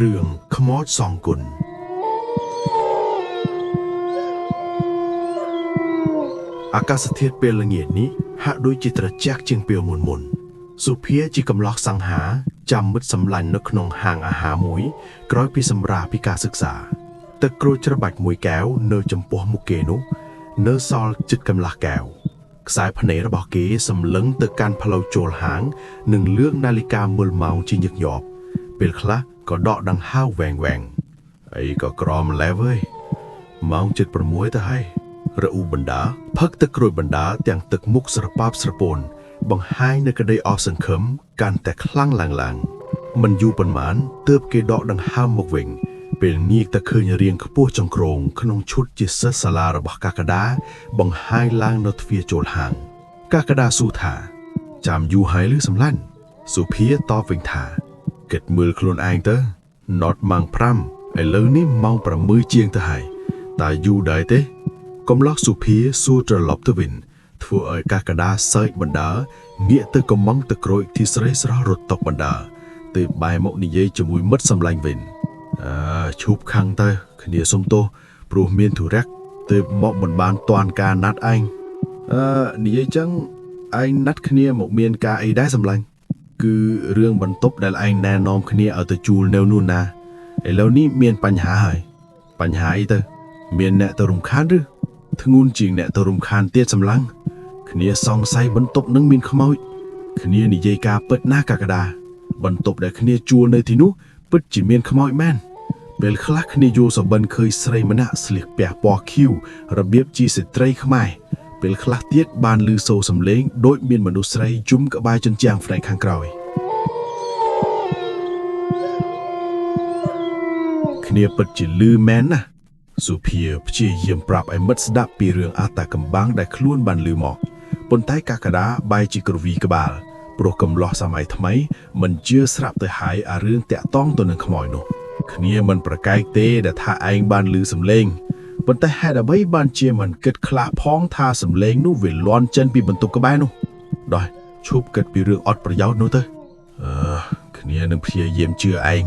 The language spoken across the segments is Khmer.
រឿងខ្មោចសងគុណអាកាសធាតុពេលល្ងាចនេះហាក់ដូចជាត្រជាក់ជាងពេលមុនមុនសុភាជាកំឡោះសង្ហាចាំមិត្តសម្លាញ់នៅក្នុងហាងអាហារមួយក្រោយពីសម្រាកពីការសិក្សាទឹកក្រូចច្របាច់មួយកែវនៅចំពោះមុខគេនោះនៅសល់ជិតកន្លះកែវខ្សែភ្នែករបស់គេសម្លឹងទៅកាន់ផ្លូវចូលហាងនិងលើកនាឡិកាមើលម៉ោងជាញឹកញាប់ពេលខ្លះក៏ដកដង្ហើមវែងវែងអីក៏ក្រម្លេះវើយ ម៉ោង7:06ទៅហើយរអ៊ូបណ្ដាផឹកទឹកក្រូចបណ្ដាទាំងទឹកមុខស្រប៉ាបស្រពោនបង្ហាញនៅក្តីអស់សង្ឃឹមកាន់តែខ្លាំងឡើងឡើងមិនយូរប៉ុន្មានទើបគេដកដង្ហើមមកវិញពេលងាកទៅឃើញរាងខ្ពស់ចង្គ្រងក្នុងឈុតជាសិស្សសាលារបស់កាកដាបង្ហាញឡើងនៅទ្វារចូលហាងកាកដាសួរថាចាំយូរហើយឬសម្លាញ់សុភាតបវិញថាគិតមើលខ្លួនឯងទៅណតម៉ោង5ឥឡូវនេះម៉ោង6ជាងទៅហើយ តើយូរដែរទេកំឡោះសុភាសួរត្រឡប់ទៅវិញធ្វើឲ្យកាកដាសើចបណ្ដាងាកទៅកំងទៅក្រួយទីស្រីស្រស់រត់តុកបណ្ដាទៅបែរមកនិយាយជាមួយមិត្តសម្លាញ់វិញអើឈប់ខឹងទៅគ្នាសុំទោសព្រោះមានធុរៈទៅមកមិនបានតាន់ការណាត់ឯងអឺនិយាយចឹងឯងណាត់គ្នាមកមានការអីដែរសម្លាញ់គឺរឿងបន្ទប់ដែលឯងណែនាំគ្នាឲ្យទៅជួលនៅនោះណាឥឡូវនេះមានបញ្ហាហើយបញ្ហាអីទៅ មានអ្នកទៅរំខានឬធ្ងន់ជាងអ្នកទៅរំខានទៀតសម្លាំងគ្នាសង្ស័យបន្ទប់នឹងមានខ្មោចគ្នានិយាយការពិតណាស់កាកដាបន្ទប់ដែលគ្នាជួលនៅទីនោះពិតជាមានខ្មោចមែនពេលខ្លះគ្នាយល់សបិនឃើញស្រីម្នាក់ស្លៀកពាក់ពណ៌ខៀវរបៀបជាស្ត្រីខ្មែរពេលខ្លះទៀតបានឮសូរសំឡេងដូចមានមនុស្សស្រីយំក្បែរជញ្ជាំងផ្នែកខាងក្រោយគ្នាពិតជាឮមែនណាស់ សុភាព្យាយាមប្រាប់ឲ្យមិត្តស្ដាប់ពីរឿងអាតាកំបាំងដែលខ្លួនបានឮមកប៉ុន្តែកាកដាបែរជាក្រវីក្បាលព្រោះកំឡោះសម័យថ្មីមិនជឿស្រាប់ទៅហើយអារឿងតាក់តងទៅនឹងខ្មោចនោះគ្នាមិនប្រកែកទេដែលថាឯងបានឮសំឡេងប៉ុន្តែហេតុអ្វីបានជាមិនគិតខ្លះផងថាសំឡេងនោះវាលន់ចេញពីបន្ទប់ក្បែរនោះដោះឈប់គិតពីរឿងអត់ប្រយោជន៍នោះទៅអឺគ្នានឹងព្យាយាមជឿឯង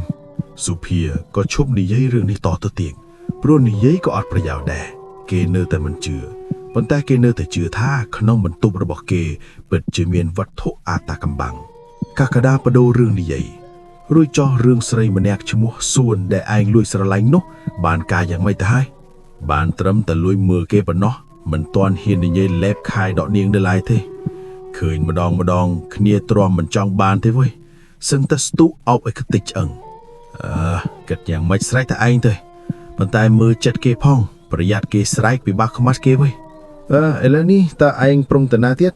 សុភាក៏ឈប់និយាយរឿងនេះតទៅទៀត ព្រោះនិយាយក៏អត់ប្រយោជន៍ដែរគេនៅតែមិនជឿប៉ុន្តែគេនៅតែជឿថាក្នុងបន្ទប់របស់គេពិតជាមានវត្ថុអាតាកំបាំងកាកដាបដូររឿងនិយាយរួចចោះរឿងស្រីម្នាក់ឈ្មោះសួនដែលឯងលួចស្រឡាញ់នោះបានការយ៉ាងម៉េចទៅហើយបានត្រឹមតែលួចមើលគេប៉ុណ្ណោះមិនទាន់ហ៊ាននិយាយលេបខាយដកនាងនៅឡើយទេឃើញម្ដងម្ដងគ្នាទ្រាំមិនចង់បានទេវើយសឹងតែស្ទុះអោបឲ្យខ្ទេចឆ្អឹងអឺគិតយ៉ាងម៉េចស្រេចតែឯងទៅ ប៉ុន្តែមើលចិត្តគេផងប្រយ័ត្នគេស្រែកពិបាកខ្មាស់គេវិញអើឥឡូវនេះតើឯងប្រុងទៅណាទៀត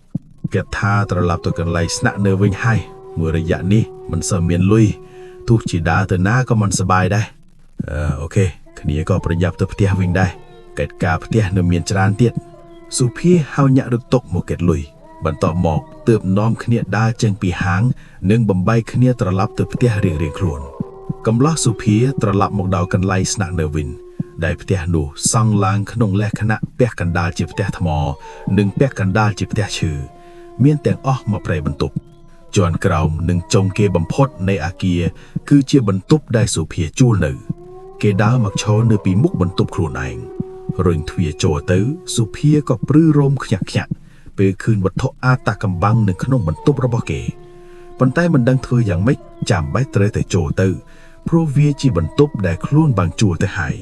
គេថាត្រឡប់ទៅកន្លែងស្នាក់នៅវិញហើយមួយរយៈនេះមិនសូវមានលុយទោះជាដើរទៅណាក៏មិនសប្បាយដែរអឺអូខេគ្នាក៏ប្រញាប់ទៅផ្ទះវិញដែរកិច្ចការផ្ទះនៅមានច្រើនទៀតសុភាហៅញាក់រត់តុកមកកេតលុយបន្ទាប់មកទើបនាំគ្នាដើរចេញពីហាងនិងបំបីគ្នាត្រឡប់ទៅផ្ទះរៀងៗខ្លួនកំឡោះសុភាត្រឡប់មកដល់កន្លែងស្នាក់នៅវិញដែលផ្ទះនោះសង់ឡើងក្នុងលក្ខណៈពាក់កណ្ដាលជាផ្ទះថ្មនិងពាក់កណ្ដាលជាផ្ទះឈើមានទាំងអស់មកប្រៃបន្ទប់ជាន់ក្រោមនិងចុងគេបំផុតនៃអាគារគឺជាបន្ទប់ដែលសុភាជួលនៅគេដើរមកឈរនៅពីមុខបន្ទប់ខ្លួនឯងរុញទ្វារចូលទៅសុភាក៏ព្រឺរោមខ្ញាក់ខ្ញាក់ពេលឃើញវត្ថុអាតាកំបាំងនៅក្នុងបន្ទប់របស់គេប៉ុន្តែមិនដឹងធ្វើយ៉ាងម៉េចចាំបាច់ត្រូវតែចូលទៅព្រោះវាជាបន្ទប់ដែលខ្លួនបានជួលទៅហើយ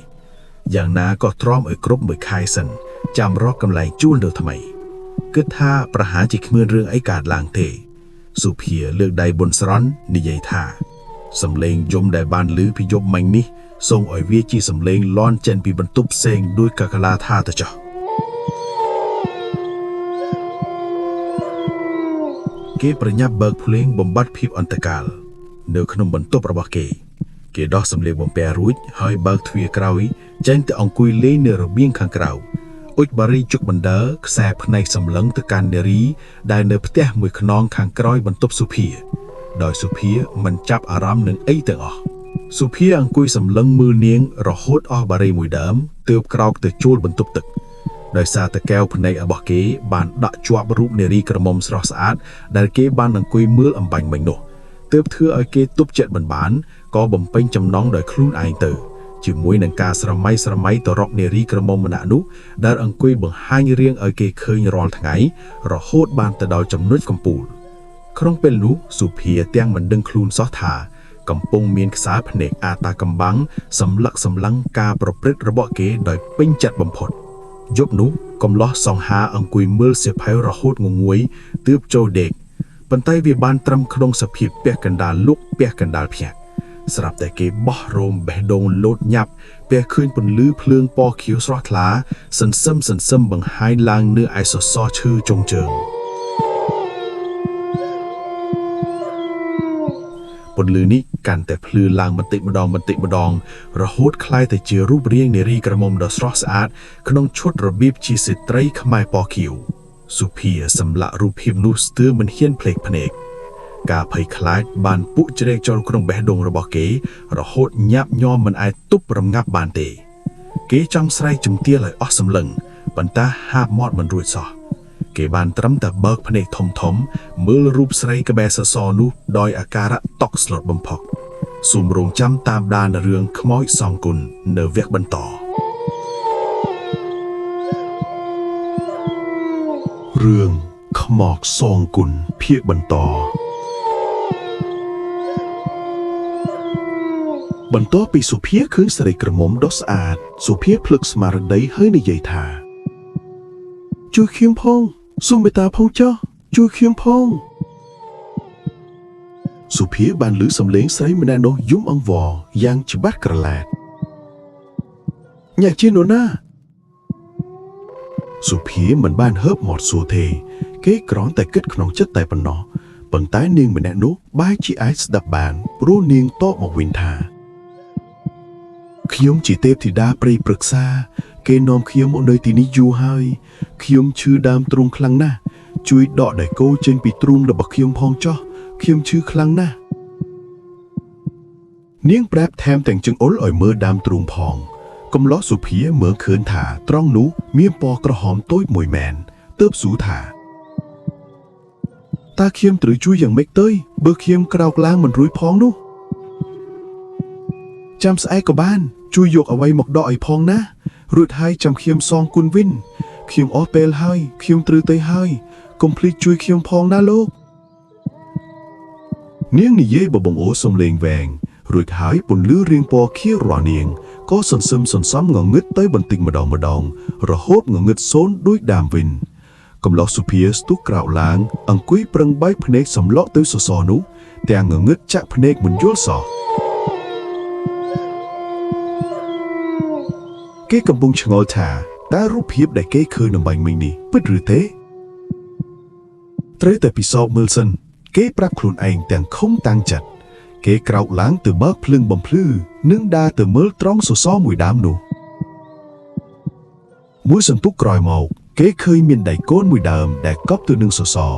យ៉ាងណាក៏ទ្រាំឲ្យគ្រប់មួយខែសិនចាំរកកន្លែងជួលនៅថ្មីគិតថាប្រហែលជាគ្មានរឿងអីកើតឡើងទេសុភាលើកដៃបនស្រន់និយាយថាសំឡេងយំដែលបានឮពីយប់មិញនេះសូមឲ្យវាជាសំឡេងលន់ចេញពីបន្ទប់ផ្សេងដោយកកលាថាទៅចុះគេប្រញាប់បើកភ្លេងបំបត្តិភាពអន្តកាលនៅក្នុងបន្ទប់របស់គេគេដោះសម្លៀកបំពាក់រួចហើយបើកទ្វារក្រោយចេញទៅអង្គុយលេងនៅរបៀងខាងក្រៅអុចបារីជុកបណ្ដើខ្សែភ្នែកសម្លឹងទៅកាន់នារីដែលនៅផ្ទះមួយខ្នងខាងក្រោយបន្ទប់សុភាដោយសុភាមិនចាប់អារម្មណ៍នឹងអីទាំងអស់សុភាអង្គុយសម្លឹងមើលនាងរហូតអស់បារីមួយដើមទើបក្រោកទៅជួលបន្ទប់ទឹកដោយសារតែកែវភ្នែករបស់គេបានដាក់ជាប់រូបនារីក្រមុំស្រស់ស្អាតដែលគេបានអង្គុយមើលអំបញ្ញមិញនោះទើបធ្វើឲ្យគេទប់ចិត្តមិនបាន ក៏បំពេញចំណងដោយខ្លួនឯងទៅ ជាមួយនឹងការស្រមៃស្រមៃទៅរកនារីក្រមុំម្នាក់នោះដែលអង្គុយបង្ហាញរាងឲ្យគេឃើញរាល់ថ្ងៃរហូតបានទៅដល់ចំណុចកំពូល ក្នុងពេលនោះសុភាទាំងមិនដឹងខ្លួនសោះថា កំពុងមានខ្សែភ្នែកអាតាកំបាំងសម្លឹកសម្លឹងការប្រព្រឹត្តរបស់គេដោយពេញចិត្តបំផុតយប់នោះកំឡោះសង្ហាអង្គុយមើលសៀវភៅរហូតងងួយទើបចូលដេកប៉ុន្តែវាបានត្រឹមក្នុងសភាពពាក់កណ្ដាលលុកពាក់កណ្ដាលភ្ញាក់ស្រាប់តែគេបោះរោមបេះដូងលោតញាប់ពេលឃើញពន្លឺភ្លើងពណ៌ខៀវស្រស់ថ្លាសន្សឹមសន្សឹមបង្ហាញឡើងនៅឯសសរឈើចុងជើង ពន្លឺនេះកាន់តែភ្លឺឡើងបន្តិចម្ដងបន្តិចម្ដងរហូតក្លាយទៅជារូបរាងនារីក្រមុំដ៏ស្រស់ស្អាតក្នុងឈុតរបៀបជាស្ត្រីខ្មែរពណ៌ខៀវសុភាសម្លាក់រូបភាពនោះស្ទើរមិនហ៊ានភ្លេចភ្នែកការភ័យខ្លាចបានពុកជ្រែកចូលក្នុងបេះដូងរបស់គេ រហូតញាប់ញ័រមិនអាចទប់រងាប់បានទេ គេចង់ស្រែកជំទាលឲ្យអស់សម្លឹងប៉ុន្តែហាបមាត់មិនរួចសោះ គេបានត្រឹមតែបើកភ្នែកធំធំៗមើលរូបស្រីក្បែរសសរនោះដោយអាការៈតក់ស្លុតបំផុតសូមរងចាំតាមដានរឿងខ្មោចសងគុណនៅវគ្គបន្តរឿងខ្មោចសងគុណភាគបន្ត បន្ទាប់ពីសុភាឃើញស្រីក្រមុំដ៏ស្អាតសុភាភ្លឹកស្មារតីហើយនិយាយថា ជួយខ្ញុំផងសូមមេត្តាផងចុះជួយខ្ញុំផងសុភាបានឮសំឡេងស្រីម្នាក់នោះយំអង្វរយ៉ាងច្បាស់ក្រឡាតអ្នកជានរណាសុភាមិនបានហើបមាត់សួរទេ គេគ្រាន់តែគិតក្នុងចិត្តតែប៉ុណ្ណោះប៉ុន្តែនាងម្នាក់នោះបែរជាអាចស្ដាប់បានព្រោះនាងតបមកវិញថា ខ្ញុំជាទេពធីតាព្រៃព្រឹក្សា គេនាំខ្ញុំមកនៅទីនេះយូរហើយខ្ញុំឈឺដើមទ្រូងខ្លាំងណាស់ជួយដកដៃគោចេញពីទ្រូងរបស់ខ្ញុំផងចុះខ្ញុំឈឺខ្លាំងណាស់នាងប្រាប់ថែមទាំងចង្អុលឲ្យមើលដើមទ្រូងផងកំឡោះសុភាមើលឃើញថាត្រង់នោះមានពណ៌ក្រហមតូចមួយមែនទើបស៊ូថាតើខ្ញុំត្រូវជួយយ៉ាងម៉េចទៅបើខ្ញុំក្រោកឡើងមិនរួចផងនោះ ចាំស្អែកក៏បាន ជួយយកអ្វីមកដកឲ្យផងណារួចហើយចាំខ្ញុំសងគុណវិញខ្ញុំអស់ពេលហើយខ្ញុំត្រូវទៅហើយកុំភ្លេចជួយខ្ញុំផងណាលោក នាងនិយាយបបងអូសំលេងវែងរួចហើយពន្លឺរៀងពណ៌ខៀវរបស់នាងក៏សន្សឹមសន្សំងងឹតទៅបន្តិចម្ដងម្ដង រហូតងងឹតសូន្យដូចដើមវិញកំឡោះសុភាស្ទុះក្រោកឡើង អង្គុយប្រឹងបែកភ្នែកសម្លក់ទៅសសរនោះទាំងងងឹតចាក់ភ្នែកមិនយល់សោះ គេកំពុងឆ្ងល់ថាតើរូបភាពដែលគេឃើញនៅបាញ់មិញនេះពិតឬទេត្រូវតែពិសោធន៍មើលសិន គេប្រាប់ខ្លួនឯងទាំងខំតាំងចិត្តគេក្រោកឡើងទៅបើកភ្លើងបំភ្លឺនិងដើរទៅមើលត្រង់សសរមួយដើមនោះមួយសន្ទុះក្រោយមក គេឃើញមានដៃកូនមួយដើមដែលកប់ទៅនឹងសសរ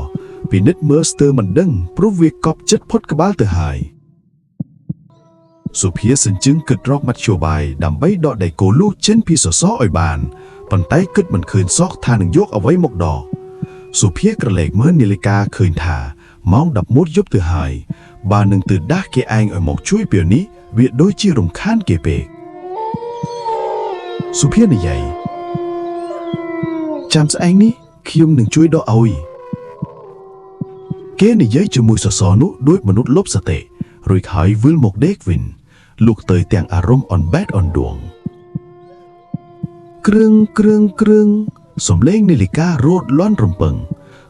ពិនិត្យមើលស្ទើរមិនដឹងព្រោះវាកប់ចិត្តផុតក្បាលទៅហើយ សុភាសិនជឹងគិតរកមធ្យោបាយដើម្បីដកដៃគោលូចេញពីសសរឲ្យបានប៉ុន្តែគិតមិនឃើញសោះថានឹងយកអ្វីមកដកសុភាក្រឡេកមើលនាឡិកាឃើញថាម៉ោង11យប់ទៅហើយបើនឹងទៅដាស់គេឯងឲ្យមកជួយពេលនេះវាដូចជារំខានគេពេកសុភានិយាយចាំស្អែកនេះខ្ញុំនឹងជួយដកឲ្យគេនិយាយជាមួយសសរនោះដូចមនុស្សលុបសតិរួចហើយវិលមកដេកវិញ លោកទៅទាំងអារម្មណ៍អនបែតអនដួងគ្រឿងគ្រឿងគ្រឿងសំឡេងនាឡិការោតលន់រំពឹង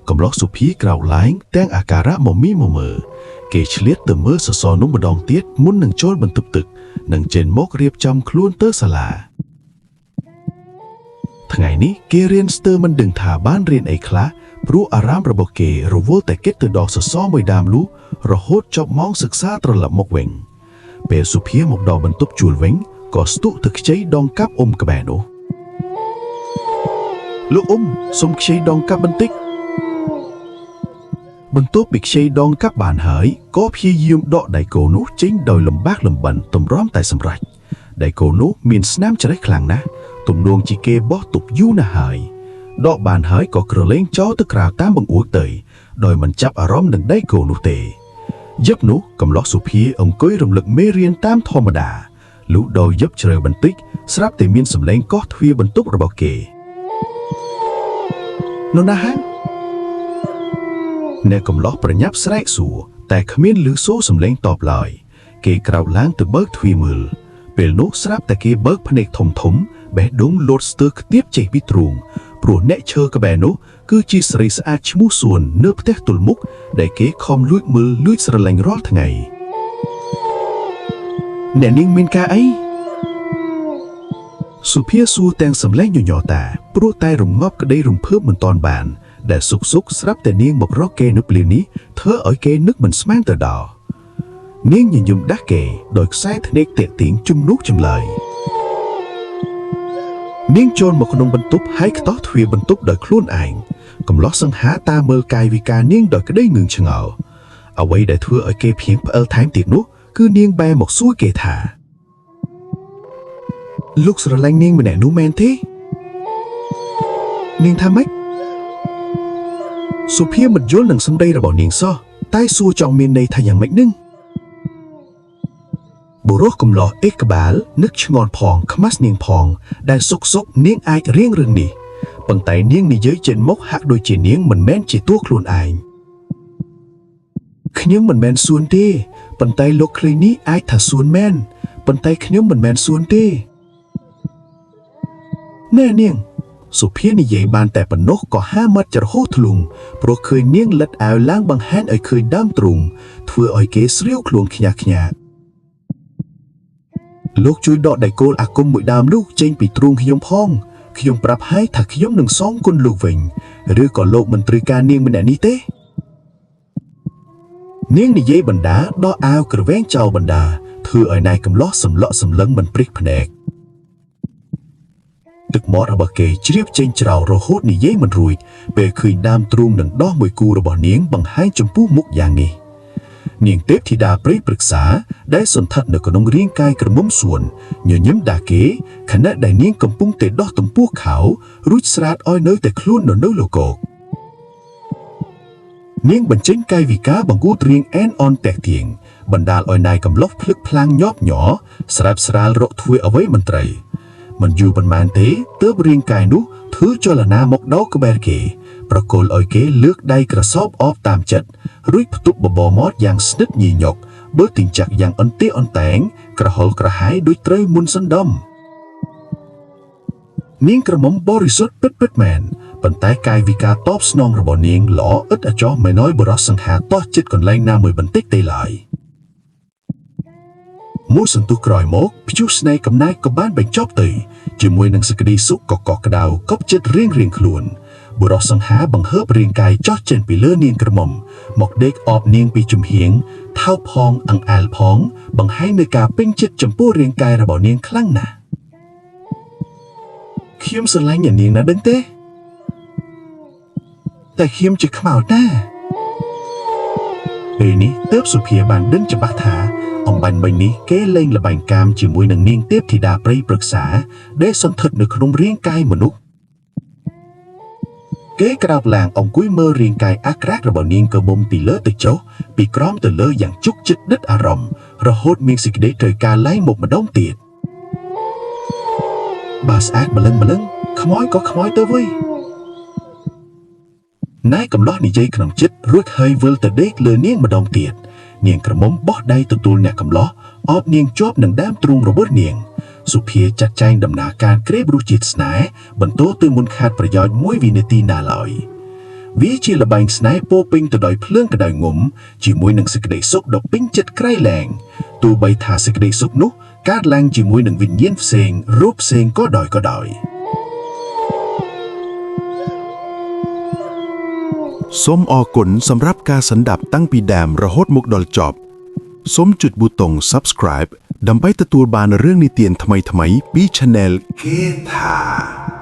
កំឡោះសុភីក្រោកឡើងទាំងអាការៈមមីមមើគេឆ្លៀតទៅមើលសសរនោះម្ដងទៀតមុននឹងចូលបន្ទប់ទឹកនិងចេញមករៀបចំខ្លួនទៅសាលាថ្ងៃនេះគេរៀនស្ទើរមិនដឹងថាបានរៀនអីខ្លះព្រោះអារម្មណ៍របស់គេរវល់តែគិតទៅដល់សសរមួយដើមនោះរហូតចប់ម៉ោងសិក្សាត្រឡប់មកវិញ ពេលសុភាមកដល់បន្ទប់ជួលវិញក៏ស្ទុះទៅខ្ចីដងកាប់អ៊ុំក្បែរនោះលោកអ៊ុំសុំខ្ចីដងកាប់បន្តិចបន្ទាប់ពីខ្ចីដងកាប់បានហើយក៏ព្យាយាមដកដៃគោនោះចេញដោយលំបាកលំបិនទម្រាំតែសម្រេចដៃគោនោះមានស្នាមច្រេះខ្លាំងណាស់ទំនងជាគេបោះទុកយូរណាស់ហើយដកបានហើយក៏ក្រឡេងចោលទៅក្រៅតាមបង្អួចទៅដោយមិនចាប់អារម្មណ៍នឹងដៃគោនោះទេ យប់នោះកំឡោះសុភាអង្គុយរំលឹកមេរៀនតាមធម្មតាលុះដល់យប់ជ្រៅបន្តិចស្រាប់តែមានសម្លេងកោះទ្វារបន្ទប់របស់គេនរណាហានអ្នកកំឡោះប្រញាប់ស្រែកសួរតែគ្មានឮសូរសម្លេងតបឡើយគេក្រោកឡើងទៅបើកទ្វារមើលពេលនោះស្រាប់តែគេបើកភ្នែកធំធំបេះដូងលោតស្ទើរខ្ទាបចេះពីទ្រូងព្រោះអ្នកឈើក្បែរនោះគឺជាស្រីស្អាតឈ្មោះសួននៅផ្ទះទល់មុខដែលគេខំលួចមើលលួចស្រឡាញ់រាល់ថ្ងៃអ្នកនាងមានការអី សុភាសួរទាំងសម្លេងញញតាព្រោះតែរងាប់ក្តីរំភើបមិនតាន់បាន ដែលសុកសុកស្រាប់តែនាងមករកគេនៅពេលនេះធ្វើឲ្យគេនឹកមិនស្មានទៅដល់នាងញញឹមដាស់គេដោយខ្សែភ្នែកទាក់ទាញជំនួសចម្លើយនាងចូលមកក្នុងបន្ទប់ហើយខ្ទាស់ទ្វារបន្ទប់ដោយខ្លួនឯងកំឡោះសង្ហាតាមមើលកាយវិការនាងដោយក្តីងឿងឆ្ងល់អ្វីដែលធ្វើឲ្យគេភៀងផ្អើលថែមទៀតនោះគឺនាងបែរមកសួរគេថា លោកស្រឡាញ់នាងម្នាក់នោះមែនទេនាងថាម៉េចសុភាមិនយល់នឹងសម្ដីរបស់នាងសោះតែសួរចង់មានន័យថាយ៉ាងម៉េចនឹងបុរសកំឡោះអេកបាលនឹកឆ្ងល់ផងខ្មាស់នាងផង ដែលសុកសុកនាងអាចរៀងរឿងនេះប៉ុន្តែនាងនិយាយចេញមកហាក់ដូចជានាងមិនមែនជាតួខ្លួនឯងខ្ញុំមិនមែនសួនទេប៉ុន្តែលោកឃ្លីនេះអាចថាសួនមែនប៉ុន្តែខ្ញុំមិនមែនសួនទេ ណែនាងសុភានិយាយបានតែប៉ុណ្ណោះក៏ហាមាត់ច្រហោះធ្លុងព្រោះឃើញនាងលិតអាវឡើងបង្ហាញឲ្យឃើញដើមទ្រូងធ្វើឲ្យគេស្រាវខ្លួនខ្ញាស់ខ្ញាក់លោកជួយដកដៃគោលអាគមមួយដើមនោះចេញពីទ្រូងខ្ញុំផងខ្ញុំប្រាប់ឲ្យថាខ្ញុំនឹងសងគុណលោកវិញឬក៏លោកមិនត្រូវការនាងម្នាក់នេះទេនាងនិយាយបណ្ដាដកអាវក្រវែងចោលបណ្ដាធ្វើឲ្យណៃកំឡោះសម្លក់សម្លឹងមិនព្រិចភ្នែក ទឹកមាត់របស់គេជ្រាបចេញច្រោរហូតនិយាយមិនរួចពេលឃើញដើមទ្រូងនឹងដោះមួយគូរបស់នាងបង្ហាញចំពោះមុខយ៉ាងនេះនាងទេពធីតាព្រៃព្រឹក្សាដែលសន្ធិដ្ឋនៅក្នុងរាងកាយក្រមុំសួនញញឹមដាគេខណៈដែលនាងកំពុងតែដោះទំពោះខោរួចស្រាតឲ្យនៅតែខ្លួននៅនៅលោកកកនាងបញ្ចេញកាយវិការបង្កួតរៀងអែនអនតេះទៀងបណ្ដាលឲ្យណៃកំឡុះភ្លឹកភ្លាំងញាប់ញ័រស្រាបស្រាលរកធ្វើអ្វីមិនត្រូវ មិនយូរប៉ុន្មានទេទើបរាងកាយនោះធ្វើចលនាមកដល់ក្បែរគេ ប្រគល់ឲ្យគេលើកដៃក្រសោបអបតាមចិត្តរួចផ្ទប់បបរមាត់យ៉ាងស្និទ្ធញញកបើទិញចាក់យ៉ាងអន្ទេអន្តែង ក្រហល់ក្រហាយដូចត្រូវមុនសណ្ដំនាងក្រមុំបរិសុទ្ធពិតពិតមែនប៉ុន្តែកាយវិការតបស្នងរបស់នាងល្អឥតអចោះមិនឲ្យបរោះសង្ហាតោះចិត្តកន្លែងណាមួយបន្តិចទេឡើយ មួយសន្ទុះក្រោយមកព្យុះស្នេហ៍កំណាចក៏បានបញ្ចប់ទៅជាមួយនឹងសេចក្តីសុខកកក្ដៅកប់ចិត្តរៀងរៀងខ្លួនបុរសសង្ហាបង្ហើបរាងកាយចោះចេញពីលើនាងក្រមុំមកដេកអបនាងពីជំហៀងថោកផងអង្អែលផង បង្ហាញនូវការពេញចិត្តចំពោះរាងកាយរបស់នាងខ្លាំងណាស់ខ្ញុំស្រឡាញ់អ្នកនាងណាស់ដឹងទេតែខ្ញុំជាខ្មោចណាពេលនេះទើបសុភាបានដឹងច្បាស់ថា អំបញ្ញមិញនេះគេលេងល្បែងកាមជាមួយនឹងនាងទេពធីតាព្រៃព្រឹក្សាដែលសន្ធិដ្ឋនៅក្នុងរាងកាយមនុស្សគេក្រោកឡើងអង្គុយមើលរាងកាយអាក្រាតរបស់នាងក្រមុំពីលើទៅចុះពីក្រោមទៅលើយ៉ាងជុកចិត្តដិតអារម្មណ៍រហូតមានសេចក្តីត្រូវការឡើងមកម្ដងទៀតបើស្អាតម្លឹងម្លឹងខ្មោចក៏ខ្មោចទៅវិញណែកំឡោះនិយាយក្នុងចិត្តរួចហើយវិលទៅដេកលើនាងម្ដងទៀត នាងក្រមុំបោះដៃទទួលអ្នកកំឡោះអបនាងជាប់នឹងដើមទ្រូងរបស់នាង សុភាចាត់ចែងដំណើរការក្រេបរសជាតិស្នេហ៍បន្តទៅមុនខាតប្រយោជន៍មួយវិនាទីណាឡើយវាជាល្បែងស្នេហ៍ពោពេញទៅដោយភ្លើងក្តៅងំជាមួយនឹងសេចក្តីសុខដ៏ពេញចិត្តក្រៃលែងទោះបីថាសេចក្តីសុខនោះកើតឡើងជាមួយនឹងវិញ្ញាណផ្សេងរូបផ្សេងក៏ដោយក៏ដោយ សូមអរគុណសម្រាប់ការស្ដាប់តាំងពីដើមរហូតមកដល់ចប់សូមចុចប៊ូតុង Subscribe ដើម្បីទទួលបានរឿងនិទានថ្មីៗពី Channel គេថា